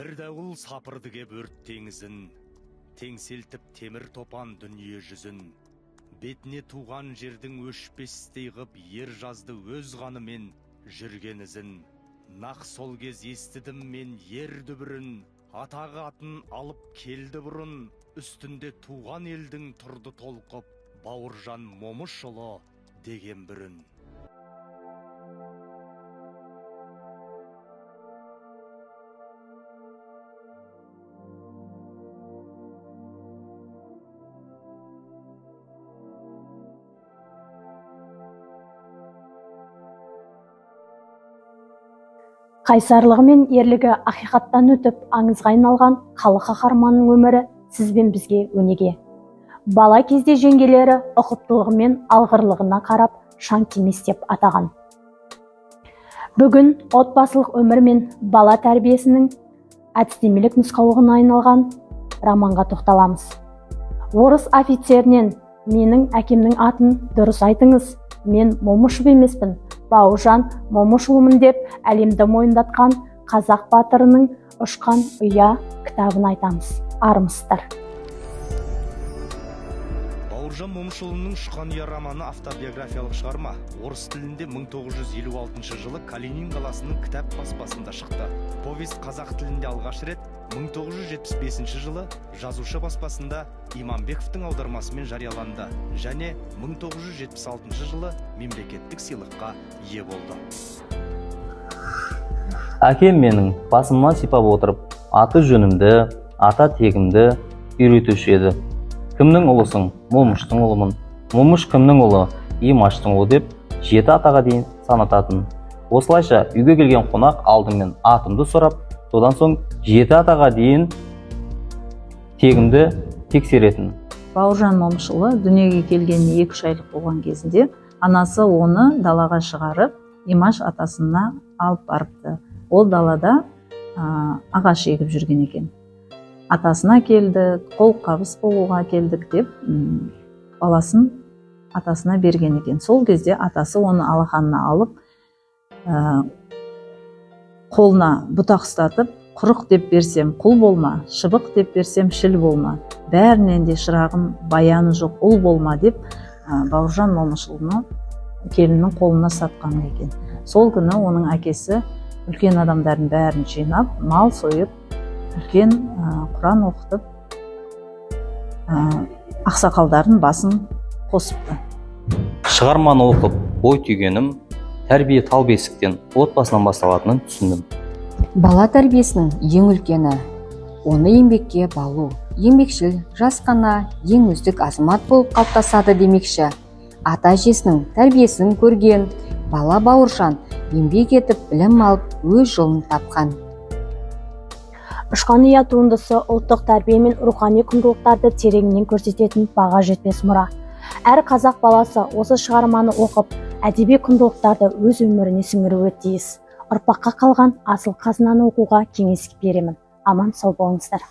Бір дауыл сапырды кеп өрт теңізін, теңселтіп темір топан дүние жүзін. Бетіне туған жердің өшпестей ғып ер жазды өз қанымен жүрген ізін. Нақ сол кез естідім мен ер дүбірін, атағы атын алып келді бұрын. Үстінде туған елдің тұрды толқып, Бауыржан Момышұлы деген бүрін. Қайсарлығы мен ерлігі ақиқаттан өтіп аңызға айналған халық қаһарманының өмірі сіз бен бізге өнеге. Бала кезде жеңгелері ұқыптылығы мен алғырлығына қарап шаң тимес деп атаған. Бүгін отбасылық өмір мен бала тәрбиесінің әдістемелік нұсқаулығына айналған романға тоқталамыз. Орыс офицерінен менің әкемнің атын дұрыс айтыңыз, мен Момышев емеспін, Бауыржан Момышұлымын деп әлемді мойындатқан қазақ батырының Ұшқан ұя кітабын айтамыз. Армысыздар. Бауыржан Момышұлының Ұшқан ұя романы автобиографиялық шығарма. Орыс тілінде 1956 жылы Калинин қаласының кітап баспасында шықты. Повесть қазақ тілінде алғаш рет 1975 жылы жазушы баспасында Иманбековтың аудармасымен жарияланды және 1976 жылы мемлекеттік сыйлыққа ие болды. Әкем менің басымнан сипап отырып, аты жөнімді, ата тегімді үйретуші еді. Кімнің ұлысың? Момыштың ұлымын. Момыш кімнің ұлы? Имаштың ұлы деп 7 атаға дейін санататын. Осылайша үйге келген қонақ алдымен атымды сұрап, содан соң 7 атаға дейін тегімді тексеретін. Бауыржан Момышұлы дүниеге келгеніне 2-3 айлық болған кезінде анасы оны далаға шығарып, Имаш атасына алып барыпты. Ол далада ағаш егіп жүрген екен. Атасына келді, қол қабыс болуға келдік деп баласын атасына берген екен. Сол кезде атасы оны алақанына алып, қолына бұтақ ұстатып, құрық деп берсем құл болма, шыбық деп берсем шіл болма, бәрінен де шырағым баяны жоқ ұл болма деп Бауыржан Момышұлыны келіннің қолына сатқан екен. Сол күні оның әкесі үлкен адамдардың бәрін жинап, мал сойып, үлкен Құран оқытып, ақсақалдардың басын қосыпты. Шығарманы оқып, ой түйгенім, тәрбие тал бесіктен, отбасынан басталатынын түсіндім. Бала тәрбиесінің ең үлкені, оны еңбекке баулу. Еңбекшіл жас қана ең үздік азамат болып қалыптасады демекші. Ата әжесінің тәрбиесін көрген бала Бауыржан еңбек етіп, білім алып, өз жолын тапқан. Ұшқан ұя туындысы ұлттық тәрбие мен рухани құндылықтарды тереңінен көрсететін баға жетпес мұра. Әр қазақ баласы осы шығарманы оқып, әдеби құндылықтарды өз өміріне сіңіруі тиіс. Ұрпаққа қалған асыл қазынаны оқуға кеңес беремін. Аман сау болыңыздар.